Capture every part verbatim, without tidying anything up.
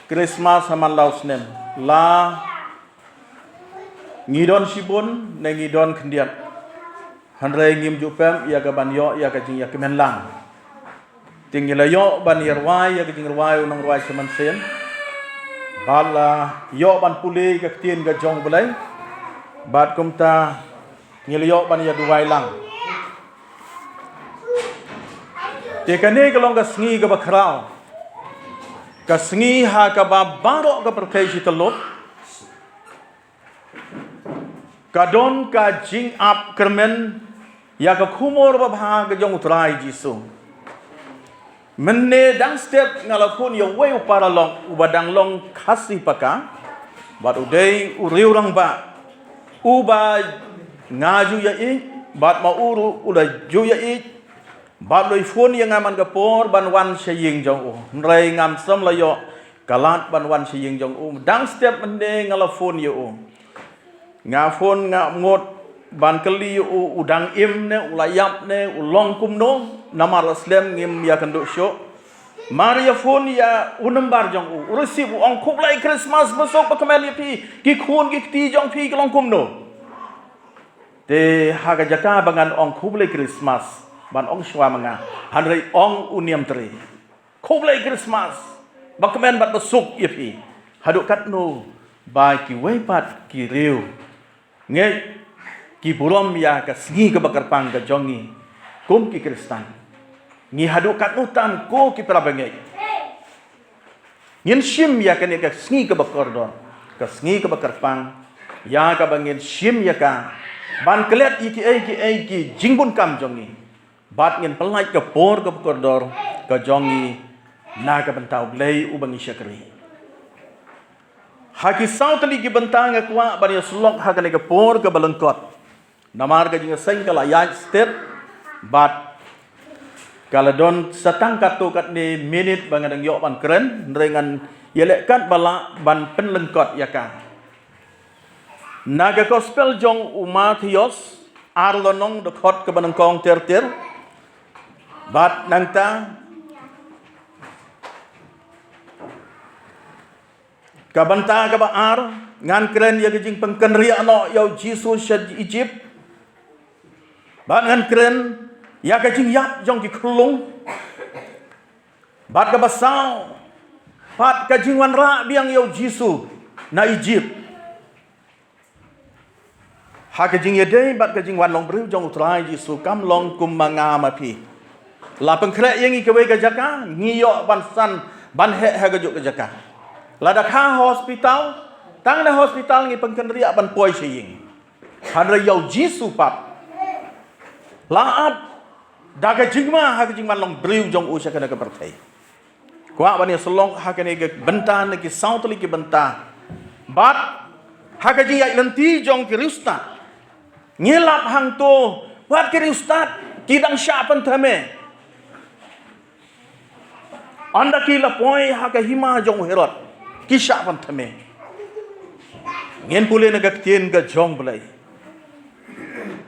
Krismas ha man la u snem, la ngi don shibun ne ngi don khyndiat, hynrei ngim ju pep ïa ka ban ïoh ïa ka jingïakmen lang. Te ngi la ïoh ban ïarwai ïa ka jingrwai u nongrwai Simonsen, bad la ïoh ban pule ka ktien ka jong U Blei, bad kumta ngi la ïoh ban ïaduwai lang. Te kane ka long ka sngi kaba khraw, ka sngi ha kaba baroh ka pyrthei shi tyllup ka don ka jingap kyrmen ïa ka khubor babha ka jong U Trai Jisu. Mynne dang step nga la phone ïa uwei u paralok uba dang long Khasi paka, bad u dei u riew rangbah uba nga ju ïa ïeit, bad ma u ruh u la ju ïa ïeit, bad u la phone ïa nga man ka por ban wan sha ïing jong u. Hynrei ngam shym la ïoh ka lad ban wan sha ïing jong u. Dang step mynne nga la phone ïa u. Nga phone nga ap ngut ban kylli ïa u, u dang im ne, u la ïap ne, u long kumno, namar la slem ngim ïakynduh shuh. Mar ïa phone ïa u number jong u, u receive, u ong, "Khublei Krismas basuk bakmen ïa phi, ki khun ki kti jong phi ki long kumno?" Te ha ka jaka ba ngan ong khublei Krismas, ban ong shuwa ma nga, hynrei ong u niam tre, "Khublei Krismas bakmen bad basuk ïa phi." Haduh katno ba kiwei pat ki riew ngeit ki burom ïa ka sngi kaba kyrpang ka jong ngi kum ki Khristan. Ngi haduh katno tam ko ki para bangeit ngin shim ïa kane ka sngi kaba kordor, ka sngi kaba kyrpang, ïa kaba ngin shim ïa ka ban klet ïa kiei kiei ki jingbun kam jong ngi, bad ngin pyllait ka por kaba kordor ka jong ngi na ka bynta U Blei uba ngi shakri. Ha ki saw tylli ki bynta nga kwah ban ïasyllok ha kane ka por kaba lyngkot, namar ka jingïaseng ka la ïaid stet, bad ka la don sa tang katto katne minit ba nga dang ïoh ban kren, hynrei ngan ïaleh katba lah ban pynlyngkot ïa ka. Na ka Gospel jong u Mathaios, ar lynnong, dkhot kaba nyngkong ter ter, bad nangta ka bynta kaba ar, ngan kren ïa ka jingpynkynriah noh ïa u Jisu sha Ijipt, bad ngan kren ïa ka jingïap jong ki khyllung, bad kaba saw pat ka jingwanrah biang ïa u Jisu na Ijipt. Ha ka jingïadei bad ka jingwan long briew jong U Trai Jisu, kam long kum ma nga ma phi. La pynkhreh ïa ngi kawei ka jaka, ngi ïoh ban san ban heh ha kajuh ka jaka. Lada kha ha hospital, tang na hospital ngi pynkynriah ban poi sha ïing. Hynrei ïa u Jisu pat la ap da ka jingma ha ka jingwan long briew jong u sha kane ka pyrthei. Kwah ban ïasyllok ha kane ka bynta, na ki saw tylli ki bynta, bad ha ka jingïaid lynti jong ki riewstad. Ngi lap hangto, wat ki riewstad ki dang shah pynthame. Ynda ki la poi ha ka hima jong u Herod, ki shah pynthame. Ngin pule na ka ktien ka jong U Blei.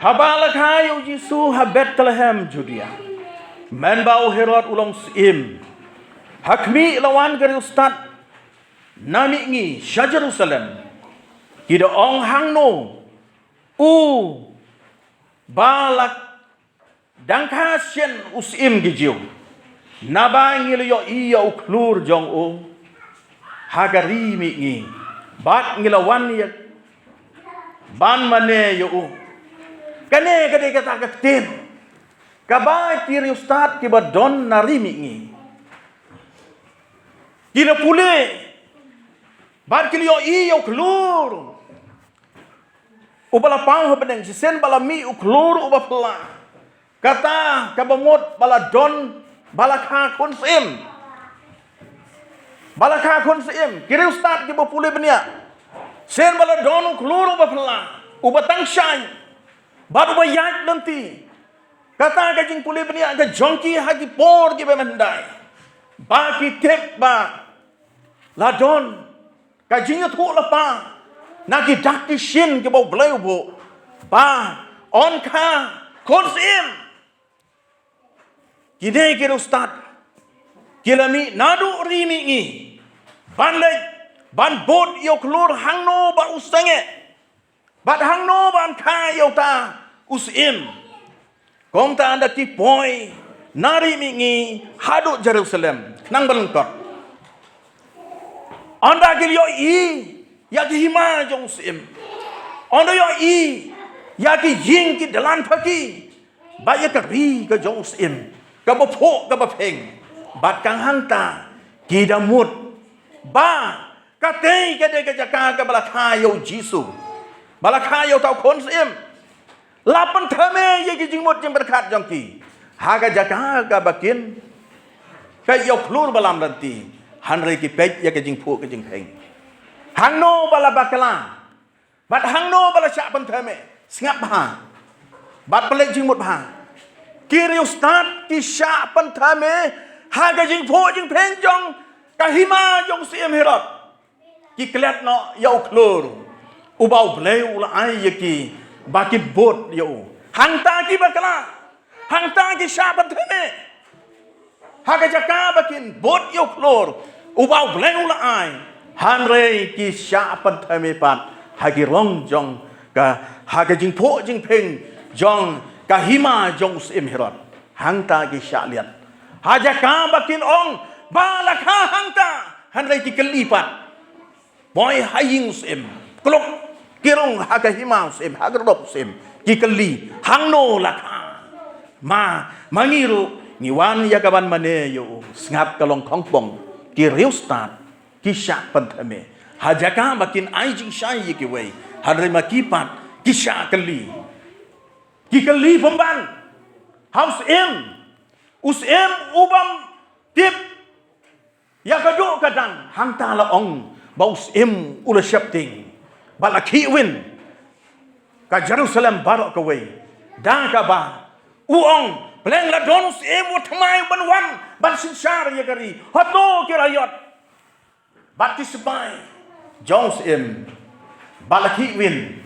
Haba la kha ïa u Jisu ha Bethlehem Judia, mynba u Herod u long syiem, ha khmih la wan ki riewstad na mihngi sha Jerusalem, ki da ong, "Hangno u ba la dang kha shen u syiem ki Jiw? Naba ngi la ïohi ïa u khlur jong u ha ka ri mihngi, bad ngi la wan ïa ban mane ïa u." Kane ka dei kata ka ktien kaba ki riewstad kiba don na ri mihngi ki la pule, bad ki la ïohi ïa u khlur uba la paw ha bneng, shisien ba la mih u khlur uba phylla. Kata kaba mut ba la don, ba la kha khun syiem. Ba la kha khun syiem. Ki riewstad kiba pule bniah, shisien ba la don u khlur uba phylla, uba tang shaiñ bad uba ïaid lynti. Kata ka jingpule bniah ka jong ki ha ki por kiba mynhyndai, ba ki tip ba la don ka jingïathuhlypa na ki dak ki shin kiba U Blei u buh, ba yn kha khun syiem. Kine ki riewstad ki la mih naduh ri mihngi, ban leit ban bud ïa u khlur hangno ba u sangeh, bad hangno ban kha ïa uta u syiem. Kumta da ki poi na ri mihngi haduh Jerusalem, khnang ban lyngkot. Ynda ki ïohi ïa ki hima jong u syiem, ynda ïohi ïa ki ïing ki dalan paki, bad ïa ka ri ka jong u syiem, kaba phuh kaba peng, bad kang hangta ki da mut ba katei ka dei ka jaka kaba la kha ïa u Jisu, ba la kha ïa uta u khun syiem. La pynthame ïa ki jingmut jingpyrkhat jong ki ha ka jaka kaba kin peit ïa u khlur ba lam lynti, hynrei ki peit ïa ka jingphuh ka jingpeng. Hangno ba la bakla, bad hangno ba la shah pynthame, sngap bha bad pynleit jingmut bha. Ki riewstad ki shah pynthame ha ka jingphuh jingpeng jong ka hima jong u syiem Herod. Ki klet noh ïa u khlur uba U Blei u la ai ïa ki ba kin bud ïa u. Hangta ki bakla, hangta ki shah pynthame ha ka jaka ba kin bud ïa u khlur uba U Blei u la ai, hynrei ki shah pynthame pat ha ki rong jong ka, ha ka jingphuh jingpeng jong ka hima jong u syiem Herod. Hangta ki shah liat ha jaka ba kin ong ba la kha hangta, hynrei ki kylli pat. Poi ha ïing u syiem, kluk ki rung ha ka hima u syiem, ha ka rop u syiem, ki kylli hangno la kha. Ma, ma ngi ruh ngi wan ïa ka ban mane ïa u. Sngap, ka long khongpong, ki riewstad ki shah pynthame ha jaka ba kin ai jingshai ïa kiwei, hynrei ma ki pat ki shah kylli. Ki kylli pynban ha u syiem, u syiem u bym tip ïa ka duh ka dang. Hangta la ong ba u syiem u la sheptieng bad la khihwin ka Jerusalem baroh kawei, da kaba u ong, pleng la don u syiem u thymmai ban wan ban synshar ïa ka ri. Hato ki la ïoh bad ki sipai jong u syiem, bad la khihwin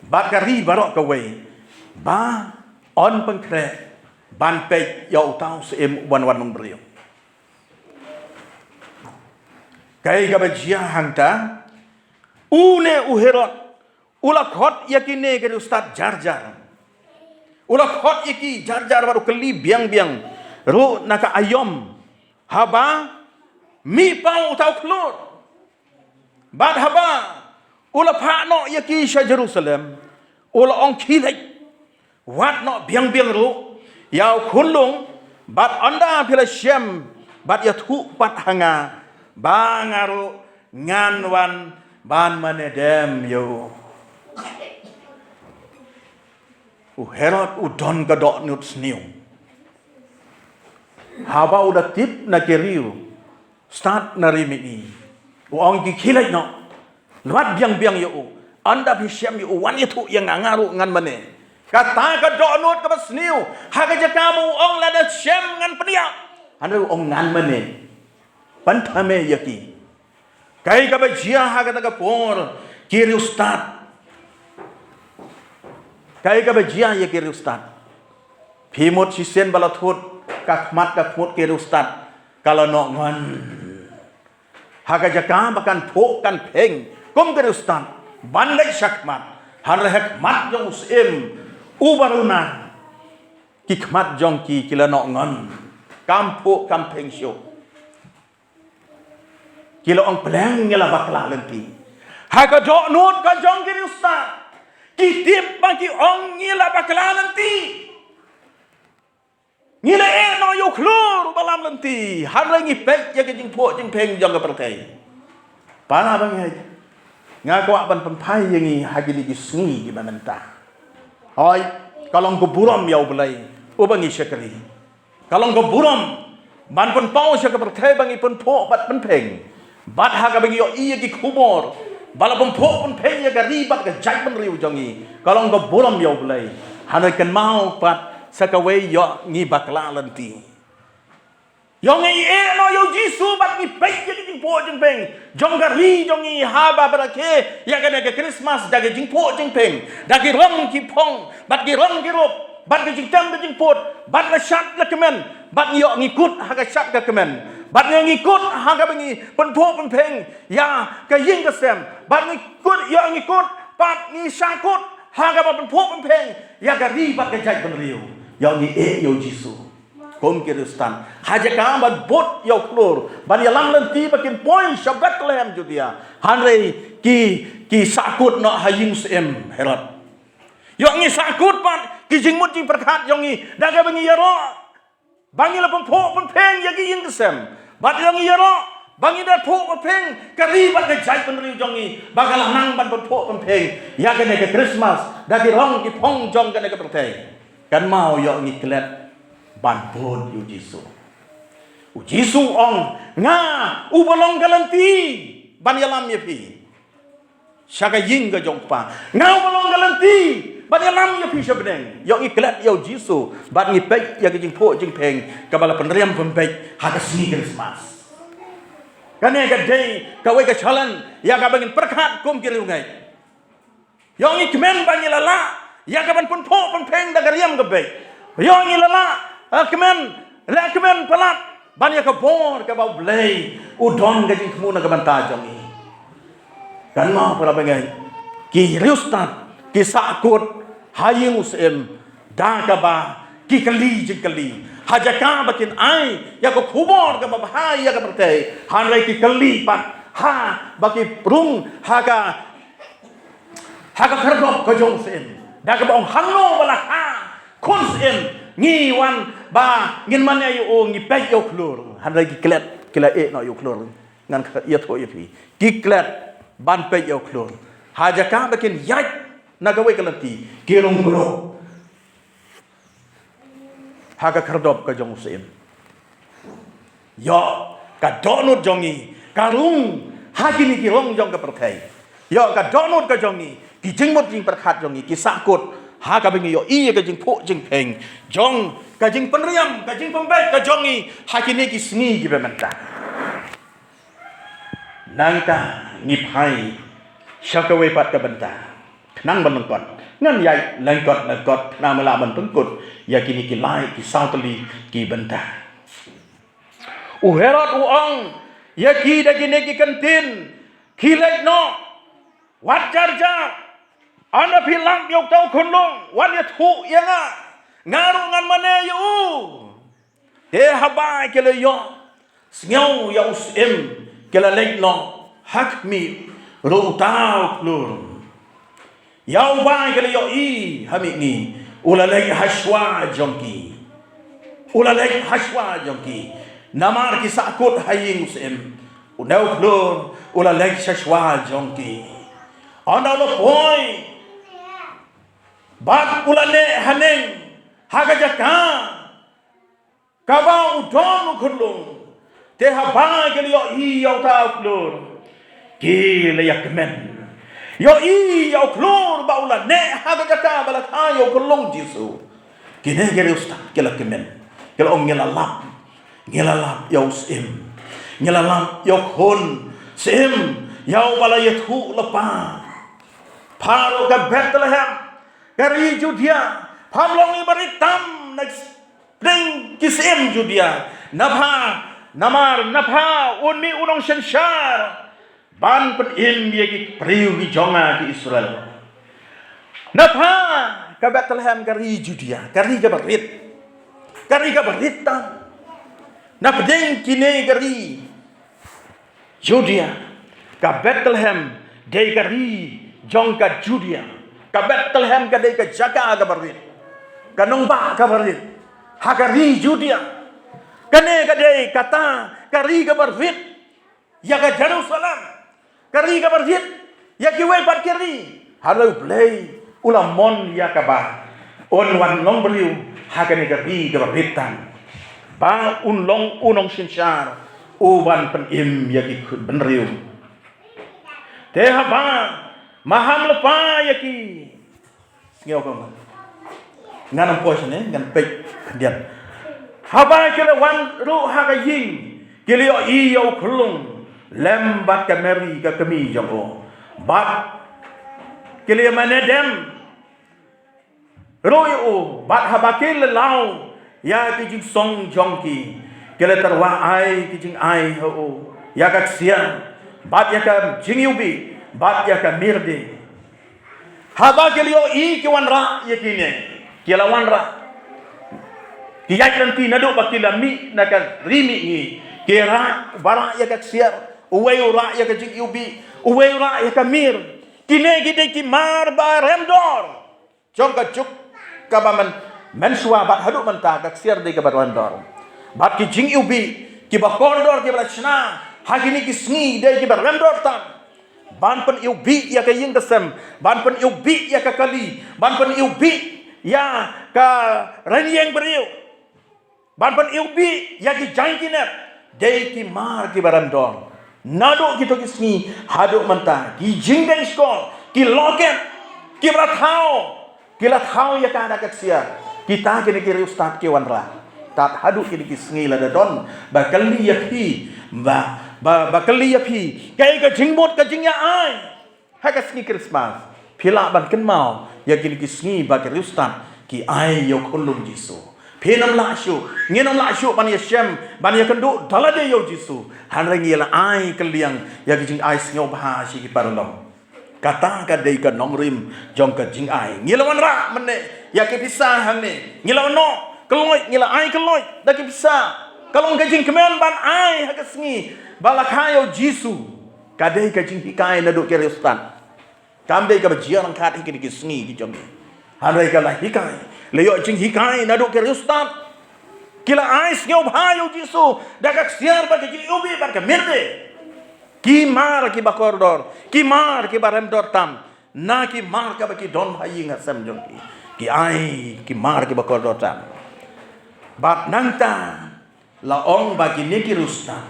bad ka ri baroh kawei ba yn pynkhreh ban peit ïa uta u syiem uban wan nongbriew. Kaei kaba jia hangta, une u Herod u la khot ïa kine ki riewstad jar jar. U la khot ïa ki jar jar bad u kylli biang biang ruh na ka aïom haba mih paw uta u khlur. Bad haba u la phah noh ïa ki sha Jerusalem, u la ong, khie leit, wad noh biang biang ruh ïa u khunlung, bad ynda phi la shem bad ïathuh pat ha nga, ba nga ruh ngan wan ban mane dem ïa u. U Herod u don ka dohnud sniew. Haba u da tip na ki riewstad na ri mihngi, u ong ïa ki, khie leit noh, wad biang biang ïa u, ynda phi shem ïa u, wan ïathuh ïa nga, nga ruh ngan mane. Kata ka dohnud kaba sniew, ha ka jaka ba u ong lada shem ngan pynïap, hynrei u ong ngan mane. Pynthame ïa ki. Kaei kaba jia ha kata ka por, ki riewstad? Kaei kaba jia ïa ki riewstad? Phi mut shisien ba la thut, ka khmat ka khmut ki riewstad ka la noh ngon. Ha ka jaka ba kan phuh kan peng kum ki riewstad ban leit sha khmat, hynrei ha khmat jong u syiem uba runar, ki khmat jong ki ki la noh ngon, kam phuh kam peng shuh. Ki la ong, pleng ngi la bakla lynti. Ha ka dohnud ka jong ki riewstad, ki tip ba ki ong ngi la bakla lynti. Ngi la ïeh noh ïa u khlur ba lam lynti, hynrei ngi peit ïa ka jingphuh jingpeng jong ka pyrthei. Para bangeit, nga kwah ban pynphai ïa ngi ha kine ki sngi kiba mynta. Hooid, ka long ka burom ïa U Blei uba ngi shakri. Ka long ka burom ban pynpaw sha ka pyrthei ba ngi pynphuh bad pynpeng. Bad ha kaba ngi ïohi ïa ki khubor ba la pynphuh pynpeng ïa ka ri bad ka jaitbynriew jong ngi, ka long ka burom ïa U Blei. Hynrei kynmaw pat, sa kawei ïoh ngi bakla lynti. Ïoh ngi ïeh noh ïa u Jisu bad ngi peit ïa ka jingphuh jingpeng jong ka ri jong ngi, haba ba rakhe ïa kane ka Krismas da ka jingphuh jingpeng, da ki rong ki phong bad ki rong ki rup bad ka jingtem ka jingput bad la shad la kmen, bad ngi ïoh ngi kut ha ka shad ka kmen, Bad ngi kut ha kaba ngi pynphuh pynpheng ïa ka ïing ka sem. Bad ngi kut, ïoh ngi kut, bad ngi shah kut ha kaba pynphuh pynpheng ïa ka ri bad ka jaitbynriew. Ïoh ngi ïeh ïa u Jisu kum ki riewstad. Ha jaka ban bud ïa u khlur ban ïalam lynti ba kin poi sha Bethlehem Judia, hynrei ki, ki shah kut noh ha ïing u syiem Herod. Ïoh ngi shah kut bad ki jingmut jingpyrkhat jong ngi da kaba ngi ïaroh ba ngi la pynphuh pynpheng ïa ki ïing ki sem. Bad ïoh ngi ïaroh ba ngi da phuh pynpheng ka ri bad ka jaitbynriew jong ngi, ba ka la nang ban pynphuh pynpheng ïa kane ka Krismas da ki rong ki phong jong kane ka pyrthei. Kan mau ïoh ngi klet ban bud ïa u Jisu. U Jisu u ong, nga uba long ka lynti ban ïalam ïa phi sha ka ïing ka jong u Kpa. Nga uba long ka lynti ban ïalam ïa phi sha bneng. Ïoh ngi klet ïa u Jisu bad ngi peit ïa ka jingphuh jingpheng kaba la pynriam pynbeit ha ka sngi Krismas. Kane ka dei kawei ka challenge ïa kaba ngin pyrkhat kum ki riewngeit. Ïoh ngi kmen ba ngi la lah ïa ka ban pynphuh pynpheng da ka riam ka beit. Ïoh ngi la lah, eh, kmen, la kmen palat ban ïa ka bor kaba U Blei u don ka jingthmu na ka bynta jong ngi. Kan mau, para bangeit, ki riewstad ki shah kut ha ïing u syiem da kaba ki kylli jingkylli ha jaka ba kin ai ïa ka khubor kaba bha ïa ka pyrthei, hynrei ki kylli pat ha ba ki rung ha ka ha ka khyrdop ka jong u syiem da kaba ong, hangno ba la kha khun syiem, ngi wan ba ngin mane ïa u, ngi peit ïa u khlur. Hynrei ki klet, ki la ïeh noh ïa u khlur. Ngan ïathuh ïa phi, ki klet ban peit ïa u khlur ha jaka ba kin ïaid na kawei ka lynti, ki rung khlur ha ka khyrdop ka jong u syiem. Ïoh ka dohnud jong ngi ka rung ha kine ki rong jong ka pyrthei. Ïoh ka dohnud ka jong ngi, ki jingmut jingpyrkhat jong ngi ki shah kut ha kaba ngi ïohi ïa ka jingphuh jingpheng jong ka jingpynriam, ka jingpynbeit ka jong ngi ha kine ki sngi kiba mynta. Nangta ngi phai sha kawei pat ka bynta. Khnang ban lyngkot, ngan ïaid lyngkot lyngkot khnang ba lah ban pynkut ïa kine ki lai ki saw tylli ki bynta. U Herod u ong ïa ki da kine ki kyntien, khie leit noh, wat jar jar. Ynda phi lap ïa uta u khunlung, wat ïathuh ïa nga, nga ruh ngan mane ïa u. Te haba ki la ïohsngew ïa u syiem, ki la leit noh ha khmih ruh uta u khlur. Ïa uba ki la ïohi ha mihngi, u la leit hashwa jong ki. U la leit hashwa jong ki. Namar ki shah kut ha ïing u syiem, une u khlur u la leit hashwa jong ki. Ynda u la poi bad u la neh haneng ha ka jaka kaba u don u khunlung. Te haba ki la ïohi ïa uta u khlur, ki la ïakmen. Ïohi ïa u khlur ba u la neh ha ka jaka ba la kha ïa u khunlung Jisu. Kine ki riewstad ki la kmen, ki la ong, ngi la lap, ngi la lap ïa u syiem, ngi la lap ïa u khun syiem, ïa uba la ïathuh lypa. Pha ruh ka Bethlehem, ka ri Judia, pham long iba rit tam na pdeng ki syiem Judia. Na pha, namar na pha un mih u nongsynshar ban pynim ïa ki briew ki jong nga ki Israel. Na pha ka Bethlehem, ka ri Judia, ka ri kaba rit, ka ri kaba rit tam na pdeng kine ka ri Judia. Ka Bethlehem dei ka ri jong ka Judia. Ka Bethlehem ka dei ka jaka kaba rit, ka nongbah kaba rit ha ka ri Judia. Kane ka dei kata ka ri kaba rit ïa ka Jerusalem, ka ri kaba rit ïa kiwei pat ki ri. Hynrei U Blei u la mon ïa kaba un wan long briew ha kane ka ri kaba rit tam, ba un long u nongsynshar uban pynim ïa ki bynriew. Te haba ma ham lypa ïa ki, sngewbha, ngan ym poi shane, ngan peit khyndiat. Haba ki la wan ruh ha ka ïing, ki la ïohi ïa u khunlung lem bad ka Mari ka kmie jong u, bad ki la ïamane dem ruh ïa u. Bad haba ki la law ïa ki jingsong jong ki, Ki la tyrwa ai ki jingai ha u, ïa ka ksiar, bad ïa ka jingiwbih, bad ïa ka mir de. Haba ki la ïohi ki wanrah ïa kine, ki la wanrah. Ki ïaid lynti naduh ba ki la mih na ka ri mihngi, ki rah, uba rah ïa ka ksiar, uwei u rah ïa ka jingiwbih, uwei u rah ïa ka mir. Kine ki dei ki mar ba rem dor jong ka juk kaba myn, mynshuwa bad haduh mynta ka ksiar dei kaba rem dor. Bad ki jingiwbih kiba kordor kiba la shna ha kine ki sngi dei kiba rem dor tam. Ban pyniwbih ïa ka ïing ka sem, ban pyniwbih ïa ka kali, ban pyniwbih ïa ka rynïeng briew, ban pyniwbih ïa ki jaiñ ki nep, dei ki mar kiba rem dor. Naduh kito ki sngi haduh mynta, ki jingdeng shkor, ki loket, kiba la thaw, ki la thaw ïa ka da ka ksiar. Kita kine ki riewstad ki wanrah. Tad haduh kine ki sngi lada don ba kylli ïa phi, ba, ba, ba kylli ïa phi, kaei ka jingmut ka jingïa ai ha ka sngi Krismas, phi lah ban kynmaw ïa kine ki sngi ba ki riewstad ki ai ïa u khunlung Jisu. Phin ym lah shuh, ngin ym lah shuh ban ïashem, ban ïakynduh da lade ïa u Jisu, hynrei ngi la ai kylliang ïa ki jingai sngewbha sha ki paralok. Kata ka dei ka nongrim jong ka jingai. Ngi la wanrah mynne ïa ki pisa hangne, ngi la noh kloi, ngi la ai kloi da ki pisa. Ka long ka jingkmen ban ai ha ka sngi ba la kha ïa u Jisu. Ka dei ka jinghikai naduh ki riewstad. Kam dei kaba jia ryngkat ha kine ki sngi ki jong ngi, hynrei ka la hikai, la ïoh jinghikai naduh ki riewstad. Ki la ai sngewbha ïa u Jisu da ka ksiar bad ka jingiwbih bad ka mir de. Ki mar kiba kordor, ki mar kiba rem dor tam na ki mar kaba ki don ha ïing ha sem jong ki. Ki ai ki mar kiba kordor tam. Bad nangta la ong ba kine ki riewstad,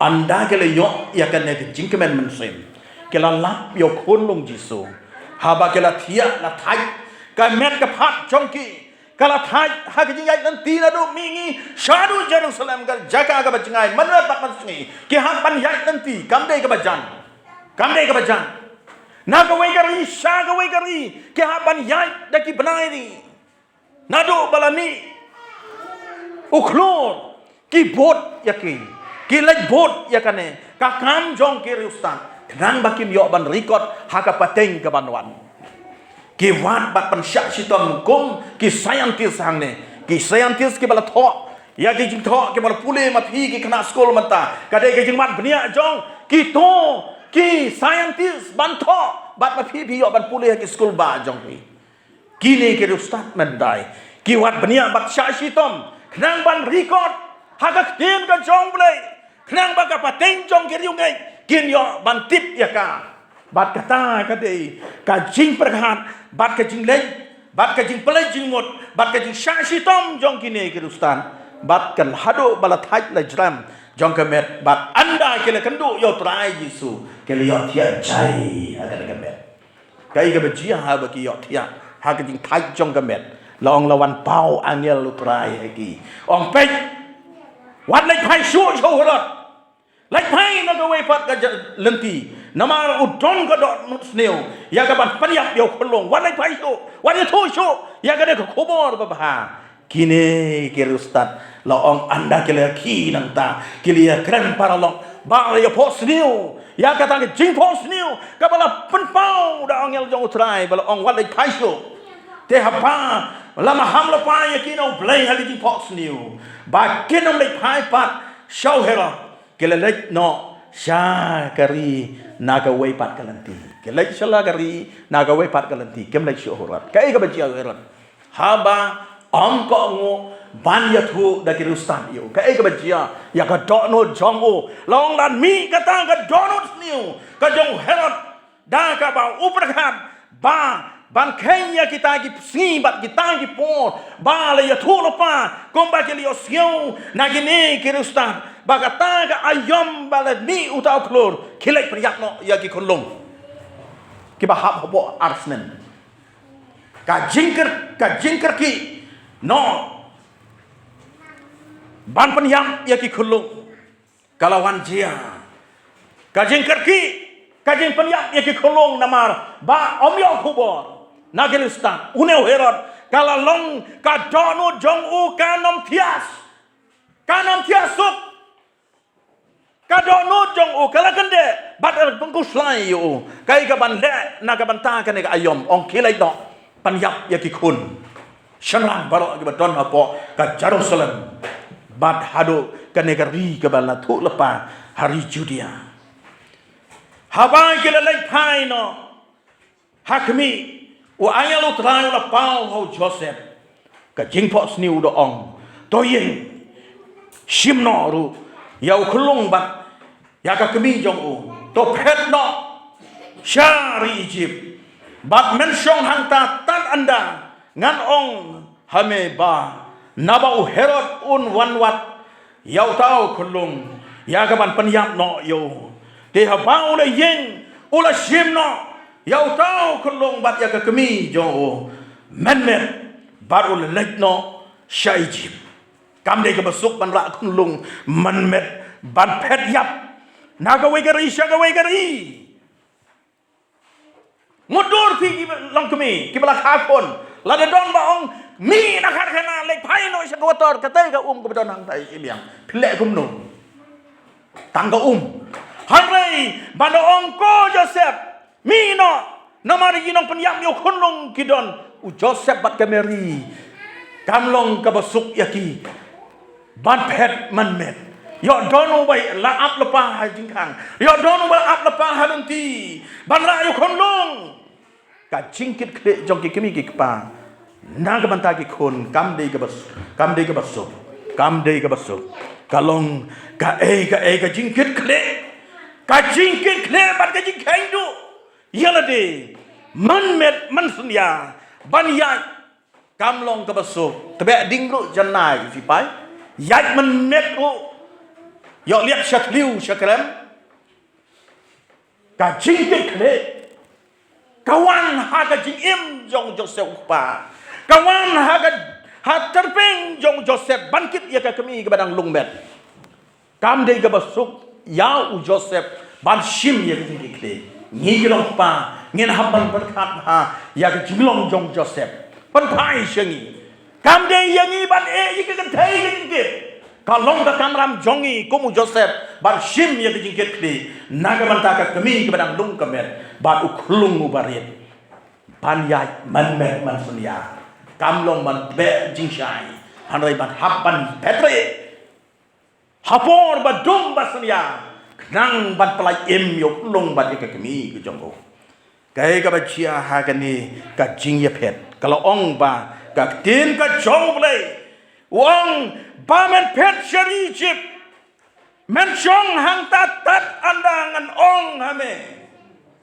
ynda ki la ïoh ïa kane ka jingkmen mynsiem, ki la lap ïa u khunlung Jisu. Haba ki la thiah la thait, ka met ka phad jong ki ka la thait ha ka jingïaid lynti naduh mihngi shaduh Jerusalem, ka jaka kaba jngai mynriat bad mynsngi. Ki hap ban ïaid lynti, kam dei kaba jan, kam dei kaba jan. Na kawei ka ri sha kawei ka ri ki hap ban ïaid da ki bnai ri. Naduh ba la mih u khlur, ki bud ïa ki, ki leit bud ïa kane ka kam jong ki riewstad, khnang ba kin ïoh ban record ha ka pateng ka ban wan. Ki wad bad pynshah shitom kum ki scientist hangne, ki scientist kiba la thoh ïa ki jingthoh, kiba la pule ma phi ki khynnah skul mynta. Ka dei ka jingwad bniah jong kito ki scientist ban thoh bad ma phi phi ïoh ban pule ha ki skul ba jong phi. Kine ki riewstad mynta ki wad bniah bad shah shitom khnang ban record ha ka ktien ka jong U Blei, khnang ba ka pateng jong ki riewngeit kin ïoh ban tip ïa ka. Bad kata ka dei ka jingpyrkhat bad ka jingleit bad ka jingpynleit jingmut bad ka jingshah shitom jong kine ki riewstad. Bad kan haduh ba la thait la jrem jong ka met, bad ynda ki la kynduh ïa U Trai Jisu, ki la ïohthiah jai ha kane ka met. Kaei kaba jia haba ki ïohthiah ha ka jingthait jong ka met? La ong la wan paw angel U Trai ha ki, ong, peit, wat leit phai shuh sha u Herod. Leit phai na kawei pat ka ja-, lynti, namar u don ka dohnud sniew ïa ka ban pynïap ïa u khunlung. Wat leit phai shuh, wat ïathuh shuh ïa kane ka khubor babha. Kine ki riewstad, la ong, ynda ki la ïakhih nangta, ki la ïakren paralok, ba la ïaphohsniew ïa kata ka jingphohsniew kaba la pynpaw da angel jong U Trai, ba la ong wat leit phai shuh. Te haba la maham lypa ïa ki na U Blei ha ka jingphohsniew, ba kin ym leit phai pat sha u Herod, ki la leit noh sha ka ri na kawei pat ka lynti. Ki leit sha la ka ri na kawei pat ka lynti, kim leit sha u Herod. Kaei kaba jia u Herod? Haba ym kohnguh ban ïathuh da ki riewstad ïa u, kaei kaba jia ïa ka dohnud jong u? La ong, la mih kata ka dohnud sniew ka jong u Herod da kaba u pyrkhat ba ban kheiñ ïa kita ki sngi bad kita ki por ba la ïathuh lypa, kumba ki la ïohsngew na kine ki riewstad ba kata ka aïom ba la mih uta u khlur, ki leit pynïap noh ïa ki khunlung kiba hap hapoh arsnem. Ka jingkyr-, ka jingkyrkieh noh ban pynïap ïa ki khunlung ka la wan jia. Ka jingkyrkieh, ka jingpynïap ïa ki khunlung namar ba ym ïoh khubor na ki riewstad, une u Herod, ka la long ka dohnud jong u kan ym thiah. Kan ym thiah suk. Ka dohnud jong u ka la kyndeh bad ka la pynkhuslai ïa u. Kaei kaban leh na ka bynta kane ka aïom? Ong, khie leit noh, pynïap ïa ki khun shynrang baroh kiba don hapoh ka Jerusalem bad haduh kane ka ri kaba la thuh lypa, ha ri Judia. Haba ki la leit phai noh ha khmih, u angel U Trai u la paw ha u Joseph. Ka jingphohsniew u da ong, to ïeng, shim noh ruh ïa u khyllung bad ïa ka kmie jong u, to phet noh sha ri Ijipt, bad men shong hangta tad ynda ngan ong ha me, ba naba u Herod un wan wad ïa uta u khyllung ïa kaban pynïap noh ïa u. Te haba u la ïeng, u la shim noh ïa uta u khyllung bad ïa ka kmie jong u mynmiet, bad u la leit noh sha Ijipt. Kam dei kaba suk ban rah khyllung mynmiet ban phet ïap na kawei ka ri sha kawei ka ri. Mutdur phi ki longkmie kiba la kha khun, lada don ba ong, mih na kharkhana, leit phai noh sha quarter, katei ka um kaba don hangtai shiliang, phi leh kumno? Tang ka um. Hynrei ban da ong, ko Joseph, mih noh, namar ki nongpynïap ïa u khyllung ki don. U Joseph bad ka Mary kam long kaba suk ïa ki ban phet mynmiet. Ïoh don uba la ap lypa ha jingkhang, ïoh don uba la ap lypa ha lynti ban rah ïa u khyllung. Ka jingkitkhlieh jong ki kmie ki kpa na ka bynta ki khun kam dei kaba s-, kam dei kaba suk, kam dei kaba suk. Ka long kaei kaei ka jingkitkhlieh, ka jingkitkhlieh bad ka jingkheiñ duh ïa lade mynmiet mynsynñia ban ïaid. Kam long kaba suk. Tbeh ding ruh janai ki sipai, ïaid mynmiet ruh, ïoh liat sha thliew sha krem. Ka jingkitkhlieh ka wan ha ka jingim jong Joseph u kpa. Ka wan ha ka, ha tyrpeng jong Joseph ban kit ïa ka kmie kaba dang lungmet. Kam dei kaba suk ïa u Joseph ban shim ïa ka jingkitkhlieh. Ngi ki longkpa ngin hap ban pyrkhat bha ïa ka jinglong jong Joseph. Pynphai sha ngi. Kam dei ïa ngi ban eh ïa ka kynthei ka jingkit. Ka long ka kamram jong ngi kum u Joseph ban shim ïa ka jingkitkhlieh na ka bynta ka kmie kaba dang lungkmet bad u khyllung uba rit, ban ïaid mynmiet mynsynñia. Kam long ban beh jingshai, hynrei ban hap ban phet rieh ha por ba dum ba synñia, khnang ban pynlait im ïa u khyllung bad ïa ka kmie ka jong u. Kaei kaba jia ha kane ka jingïaphet? Ka la ong ba ka ktien ka jong U Blei u ong ba men phet sha ri Ijipt, men shong hangta tad ynda ngan ong ha me.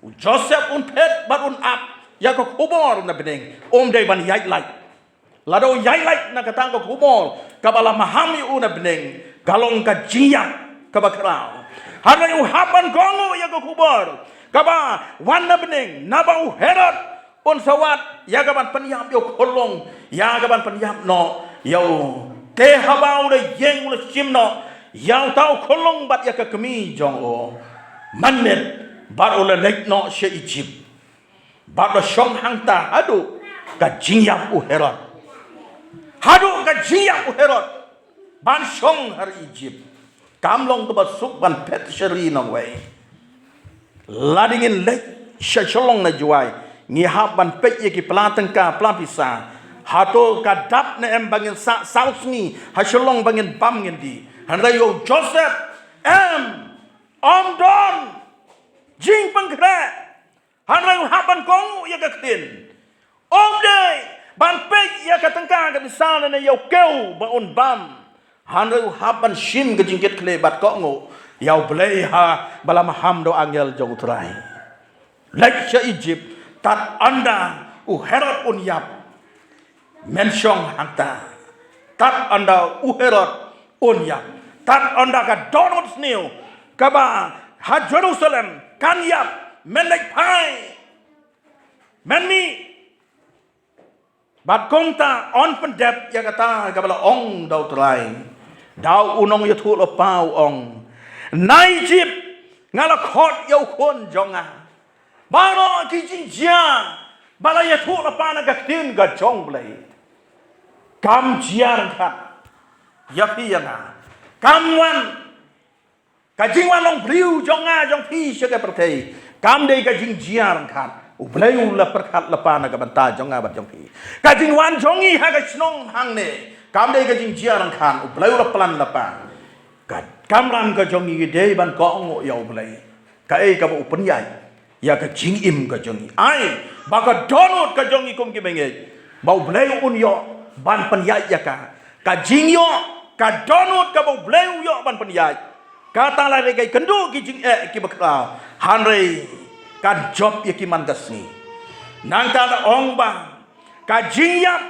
U Joseph un phet bad un ap ïa ka khubor na bneng, um dei ban ïaid lait. Lada u ïaid lait na kata ka khubor kaba la maham ïa u na bneng, ka long ka jingïap kaba khraw. Hynrei u hap ban kohnguh ïa ka khubor kaba wan na bneng, naba u Herod un sa wad ïa kaban pynïap ïa u khyllung, ïa kaban pynïap noh ïa u. Te haba u la ïeng, u la shim noh ïa uta u khyllung bad ïa ka kmie jong u mynmiet, bad u la leit noh sha Ijipt. Bad u la shong hangta haduh ka jingïap u Herod. Haduh ka jingïap u Herod ban shong ha ri Ijipt. Kam long kaba suk ban phet sha ri nongwei. Lada ngin leit sha Shillong na Jowai, ngi hap ban peit ïa ki pla tyngka pla pisa. Hato ka dap ne em ba ngin sah saw sngi ha Shillong ba ngin bam ngin dih? Hynrei ïa u Joseph, em, ym don jingpynkhreh. Hynrei u hap ban kohnguh ïa ka ktien. Ym dei ban peit ïa ka tyngka ka pisa lane ïa u kew ba un bam. Hynrei u hap ban shim ka jingkitkhlieh bad kohnguh ïa U Blei haba la maham da u angel jong U Trai. Leit sha Ijipt, tad ynda u Herod un ïap, men shong hangta. Tad ynda u Herod un ïap, tad ynda ka dohnud sniew kaba ha Jerusalem kan ïap, men leit phai, men mih. Bad kumta yn pyndep ïa kata kaba la ong da U Trai. Da u nongïathuhlypa u ong, na Ijipt nga la khot ïa u khun jong nga. Baroh ki jingjia ba la ïathuhlypa na ka ktien ka jong U Blei, kam jia ryngkat ïa phi ïa nga. Kam wan, ka jingwan long briew jong nga jong phi sha ka pyrthei kam dei ka jingjia ryngkat. U Blei u la pyrkhat lypa na ka bynta jong nga bad jong phi. Ka jingwan jong ngi ha ka shnong hangne kam dei ka jingjia ryngkat. U Blei u la plan lypa. Ka kamram ka jong ngi dei ban kohnguh ïa U Blei. Kaei kaba u pynïaid ïa ka jingim ka jong ngi. Ai ba ka dohnud ka jong ngi kum ki bangeit ba U Blei un ïoh ban pynïaid ïa ka. Ka jingïoh ka dohnud kaba U Blei u ïoh ban pynïaid, kata la dei ka kynduh ki jingeh kiba khraw. Hynrei kan jop ïa ki man ka sngi. Nangta da ong ba ka jingïap,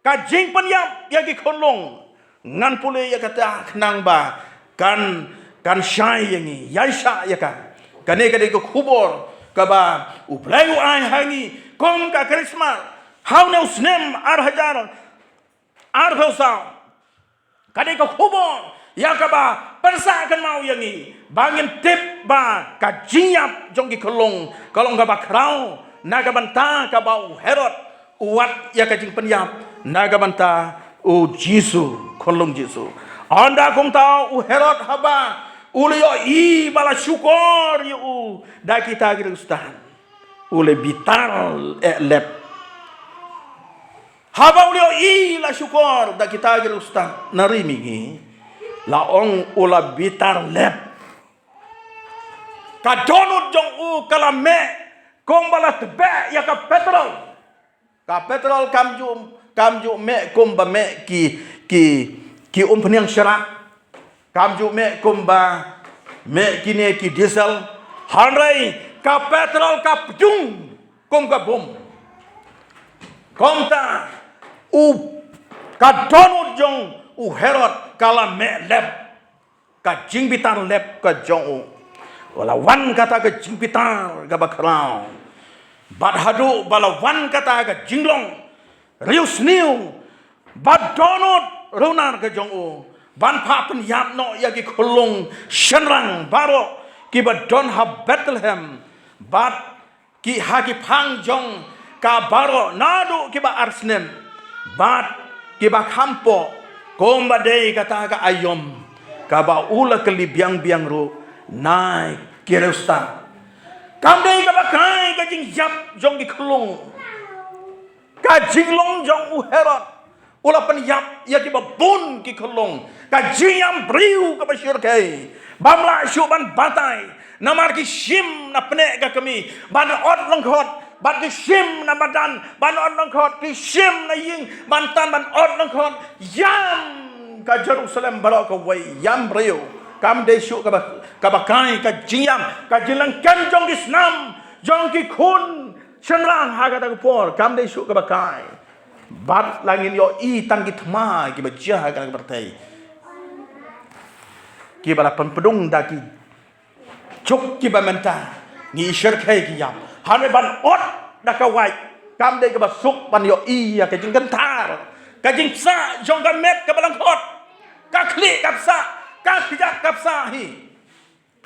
ka jingpynïap ïa ki khunlung, ngan pule ïa kata khnang ba kan, kan shai ïa ngi. Ïaishah ïa ka. Kane ka dei ka khubor kaba U Blei u ai ha ngi kum ka Krismas ha une u snem ar hajar arphew saw. Ka dei ka khubor ïa kaba pynsah kynmaw ïa ngi ba ngin tip ba ka jingïap jong ki khunlung ka long kaba khraw na ka bynta kaba u Herod u wad ïa ka jingpynïap na ka bynta u Jisu, khunlung Jisu. Ynda kumta u Herod haba u la ïohi ba la shukor ïa u da kita ki riewstad, u la bitar eh lep. Haba u la ïohi la shukor da kita ki riewstad na ri mihngi, la ong u la bitar lep. Ka dohnud jong u ka la meh kumba la tbeh ïa ka petrol. Ka petrol kam ju, kam ju meh kumba meh ki, ki, ki umphniang sharak. Kam ju meh kumba meh kine ki diesel. Hynrei ka petrol ka pdiang kum ka bom. Kumta u, ka dohnud jong u Herod ka la meh lep. Ka jingbitar lep ka jong u. Ba la wan kata ka jingbitar kaba khraw. Bad haduh ba la wan kata ka jinglong riewsniew bad dohnud runar ka jong u ban phah pynïap noh ïa ki khunlung shynrang baroh kiba don ha Bethlehem bad ki ha ki phang jong ka baroh naduh kiba arsnem bad kiba kham poh, kumba dei kata ka aïom kaba u la kylli biang biang ruh na ki riewstad. Kam dei kaba kai ka jingïap jong ki khunlung. Ka jinglong jong u Herod u la pynïap ïa kiba bun ki khunlung. Ka jingïam briew kaba shyrkhei bym lah shuh ban batai. Namar ki shim na pneh ka kmie ban ot lyngkhot, bad ki shim na madan ban ot lyngkhot, ki shim na ïing ban tan ban ot lyngkhot. Ïam ka Jerusalem baroh kawei, ïam briew. Kam dei shuh kaba, kaba kai ka jingïam, ka jinglyngkhem jong ki snam jong ki khun shynrang ha kata ka por kam dei shuh kaba kai. Bad la ngin ïohi tang ki thma kiba jia ha kane ka pyrthei kiba la pynpdung da ki juk kiba mynta. Ngi shyrkhei ki ïap. Hynrei ban ot da ka wait kam dei kaba suk ban ïohi ïa ka jingkynthar, ka jingpsah jong ka met kaba lyngkhot, ka khlieh ka psah, ka kjat ka psah hi.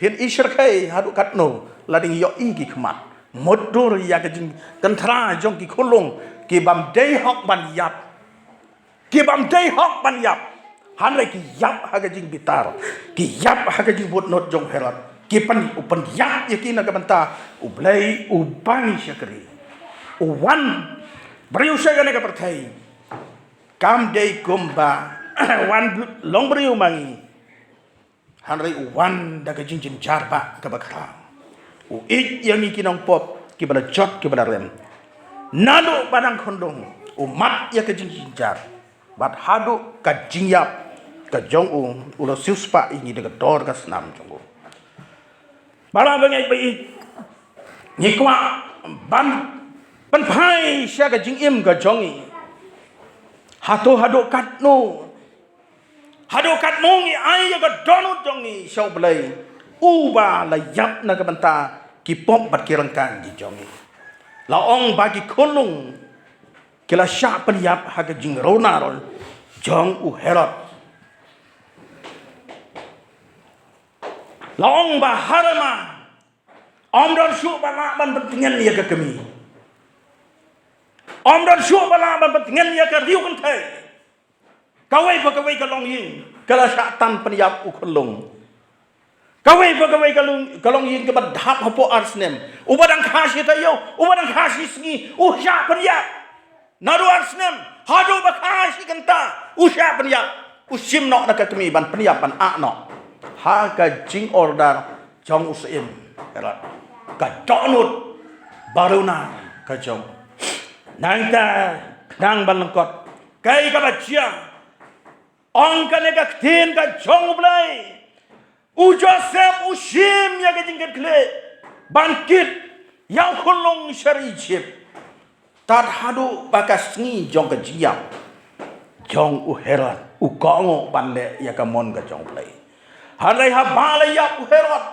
Phin i shyrkhei haduh katno la dang ïohi ki khmat. Mutdur ïa ka jingkynthra jong ki khunlung ki bym dei hok ban ïap. Ki bym dei hok ban ïap. Hynrei ki ïap ha ka jingbitar. Ki ïap ha ka jingbutnot jong Herod. Ki pyn, u pynïap ïa ki na ka bynta U Blei u ba ngi shakri. U wan briew sha kane ka pyrthei kam dei kumba wan long briew ma ngi. Hynrei u wan da ka jingjynjar ba kaba khraw. U ïeit ïa ngi ki nongpop kiba la jot kiba la rem. Naduh ba dang khundung u mad ïa ka jingjynjar bad haduh ka jingïap ka jong u, u la siewspah ïa ngi da ka dor ka snam jong u. Para bangeit ba ïeit, ngi kwah ban pynphai sha ka jingim ka jong ngi. Hato haduh katno, haduh katno ngi ai ïa ka dohnud jong ngi sha U Blei uba la ïap na ka bynta ki pop bad ki ryngkang ki jong ngi. La ong ba ki khunlung ki la shah pynïap ha ka jingrunar jong u Herod. La ong ba ha rama ym don shuh ba lah ban pyntngen ïa ka kmie. Ym don shuh ba lah ban pyntngen ïa ka riew kynthei. Kawei pa kawei ka longïing ka la shah tan pynïap u khunlung. Kawei pa kawei ka long, ka longïing kaba dap hapoh ar snem. Uba dang kha shi taïew, uba dang kha shi sngi, u shah pynïap. Naduh ar snem haduh ba kha shi kynta, u shah pynïap. U shim noh na ka kmie ban pynïap, ban ah noh ha ka jingorder jong u syiem Herod. Ka dohnud baroh na ka jong. Nangta khnang ban lyngkot, kaei kaba jia? Ong kane ka ktien ka jong U Blei. U Joseph u shim ïa ka jingkitkhlieh ban kit ïa u khunlung sha ri Egypt. Tad haduh ba ka sngi jong ka jingïap jong u Herod u kohnguh ban leh ïa ka mon ka jong U Blei. Hynrei haba la ïap u Herod,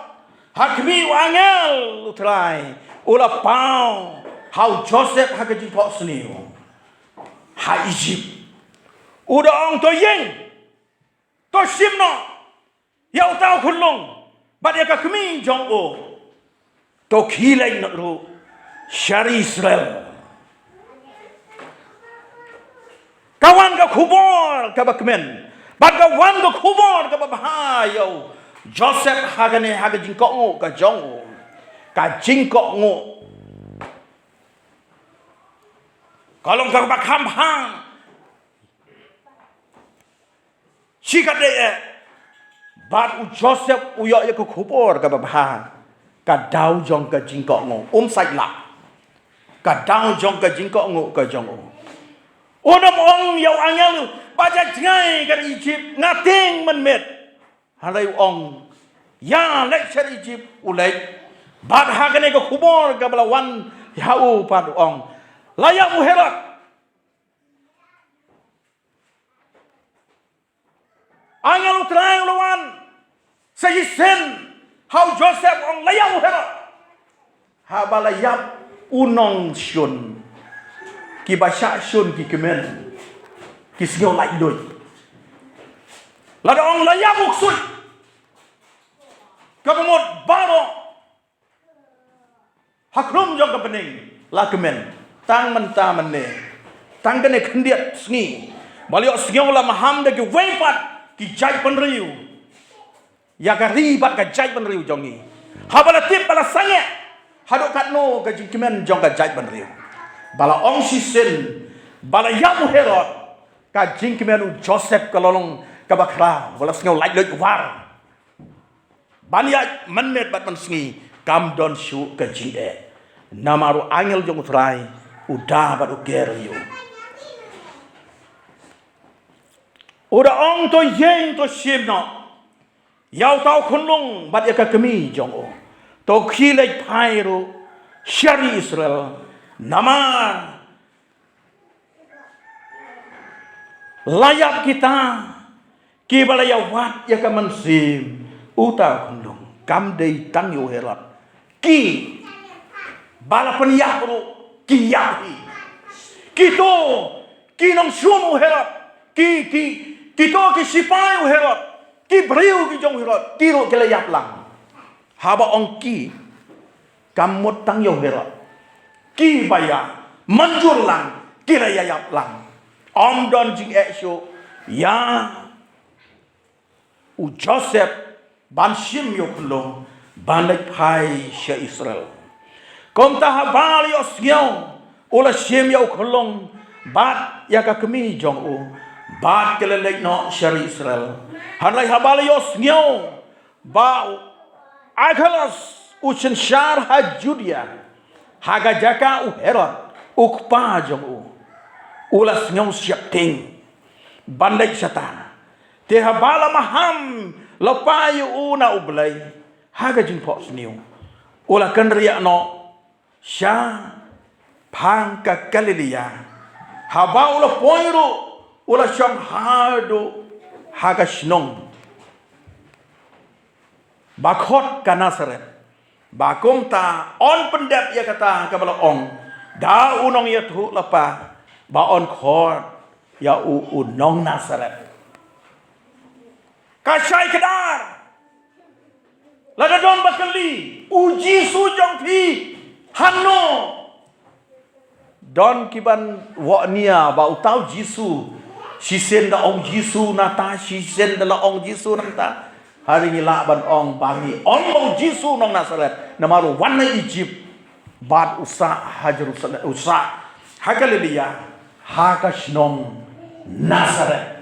ha khmih, u angel U Trai u la paw ha u Joseph ha ka jingphohsniew ha Egypt. U da ong, to ïeng, to shim noh ïa uta u khunlung bad ïa ka kmie jong u. To khie leit noh ruh sha ri Israel. Ka wan ka khubor kaba kmen bad ka wan ka khubor kaba bha ïa u Joseph ha kane, ha ka jingkohnguh ka jong u. Ka jingkohnguh ka long kaba kham bha shi katdei eh. Bad u Joseph u ïoh ïa ka khubor kaba bha. Ka daw jong ka jingkohnguh um sait lah. Ka daw jong ka jingkohnguh ka jong u. Un ym ong ïa u angel ba jngai ka ri Egypt, nga tieng mynmiet. Hynrei u ong, ïa leit sha ri Egypt, u leit. Bad ha kane ka khubor kaba la wan ha u pat u ong, la ïap u Herod. Angel U Trai u la wan sa shisien ha u Joseph, ong, la ïap u Herod. Haba la ïap u nongshun, kiba shah shun ki kmen ki sngew laitluid. Lada ong la ïap u ksuid, kaba mut baroh ha khrum jong ka bneng la kmen. Tang mynta mynne, tang kane khyndiat sngi, ba la ïoh sngew la maham da kiwei pat ki jaitbynriew ïa ka ri bad ka jaitbynriew jong ngi. Haba la tip, ba la sangeh haduh katno ka jingkmen jong ka jaitbynriew. Ba la ong shisien ba la ïap u Herod, ka jingkmen u Joseph ka la long kaba khraw, ba la sngew laitluid, war. Ban ïaid mynmiet bad mynsngi kam don shuh ka jingeh. Namar u angel jong U Trai u da bad u ker ïa u. U da ong, to ïeng, to shim noh ïa uta u khunlung bad ïa ka kmie jong u. To khie leit phai ruh sha ri Israel. Namar la ïap kita kiba la ïawad ïa ka mynsiem uta u khunlung. Kam dei tang ïa u Herod. Kiba la pynïap ruh ki ïap hi. Kito ki nongshun u Herod, ki, ki, kito ki sipai u Herod, ki briew ki jong u Herod, ki ruh ki la ïap lang. Haba ong ki, kam mut tang ïa u Herod. Kiba ïa mynjur lang ki la ïa ïap lang. Ym don jingeh shuh ïa u Joseph ban shim ïa u khunlung ban leit phai sha Israel. Kumta haba la ïohsngew u la shim ïa u khunlung bad ïa ka kmie jong u, bad ki la leit noh sha ri Israel. Hynrei haba la ïohsngew ba u Arkhelaus u synshar ha Judia, ha ka jaka u Herod u kpa jong u, u la sngew sheptieng ban leit shata. Te haba la maham lypa ïa u na U Blei ha ka jingphohsniew, u la kynriah noh shaphang ka Galilaia. Haba u la poi ruh u la shong haduh ha ka shnong ba khot Genesaret. Ba kumta yn pyndep ïa kata kaba la ong da u nongïathuhlypa, ba yn khot ïa u u nong Nasaret. Ka shai kdar. Lada don ba kylli, u Jisu jong phi hangno? Don kiban wahnia ba uta u Jisu Shisien da ong Jisu nangta, shisien da la ong Jisu nangta. Hynrei ngi lah ban ong ba ngi ong ba u Jisu nong Nasaret, namar u wan na Ijipt bad u sah ha Jerusalem, u sah ha Galilea, ha ka shnong Nasaret.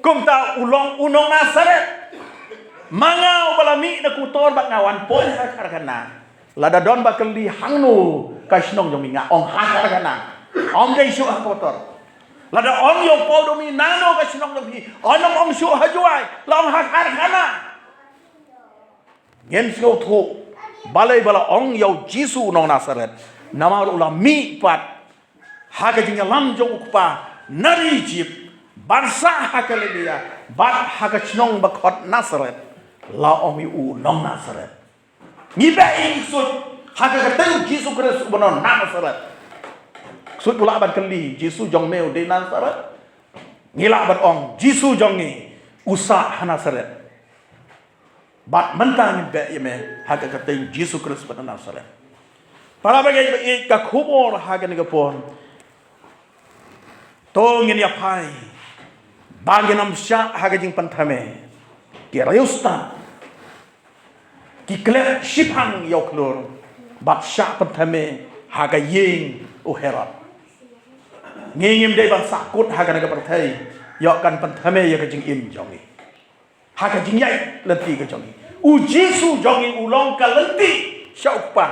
Kumta u long u nong Nasaret. Ma nga uba la mih na Kotor bad nga wan poi ha Kharkhana. Lada don ba kylli hangno ka shnong jong mi, nga ong ha Kharkhana. Ym dei shuh ha Kotor. Lada ong ïa u paw jong mi nangno ka shnong jong phi, ym ong shuh ha Jowai, la ong ha Kharkhana. Ngin sngewthuh balei ba la ong ïa u Jisu nong Nasaret. Namar u la mih pat ha ka jingïalam jong u kpa na ri Ijipt, bad sah ha Galilea, bad ha ka shnong ba khot Nasaret, la ong ïa u nong Nasaret. Ngi beh ïa ngi ksuid ha ka kyrteng Jisu Khrist uba nong Nasaret. Ksuid u lah ban kylli, Jisu jong me u dei Nasaret? Ngi lah ban ong, Jisu jong ngi u sah ha Nasaret. Bad mynta ngin beh ïa me ha ka kyrteng Jisu Khrist ba na Nasaret. Para bangeit ba ïeit, ka khubor ha kane ka por, to ngin ïa phai ba ngin ym shah ha ka jingpynthame. Ki riewstad ki klet shiphang ïa u khlur bad shah pynthame ha ka ïing u Herod. Ngi ngim dei ban sahkut ha kane ka pyrthei ïoh kan pynthame ïa ka jingim jong ngi. Ha ka jingïaid lynti ka jong ngi, u Jisu jong ngi u long ka lynti sha u Kpa.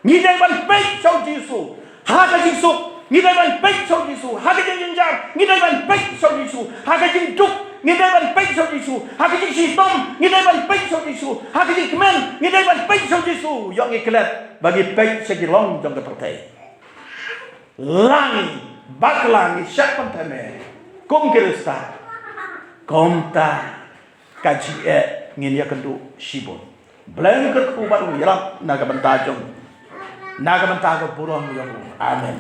Ngi dei ban peit sha u Jisu ha ka jingsuk, ngi dei ban peit sha u Jisu ha ka jingjynjar, ngi dei ban peit sha u Jisu ha ka jingduk, ngi dei ban peit sha u Jisu ha ka jingshitom, ngi dei ban peit sha u Jisu ha ka jingkmen, ngi dei ban peit sha u Jisu. Ïoh ngi klet ba ngi peit sha ki long jong ka pyrthei. Lada ngi bakla, ngi shah pynthame kum Khristan, kumta ka jingeh ngin ïakynduh shibun. Blei kyrkhu bad u ïarap na ka bynta jong, na ka bynta ka burom jong u. Amen.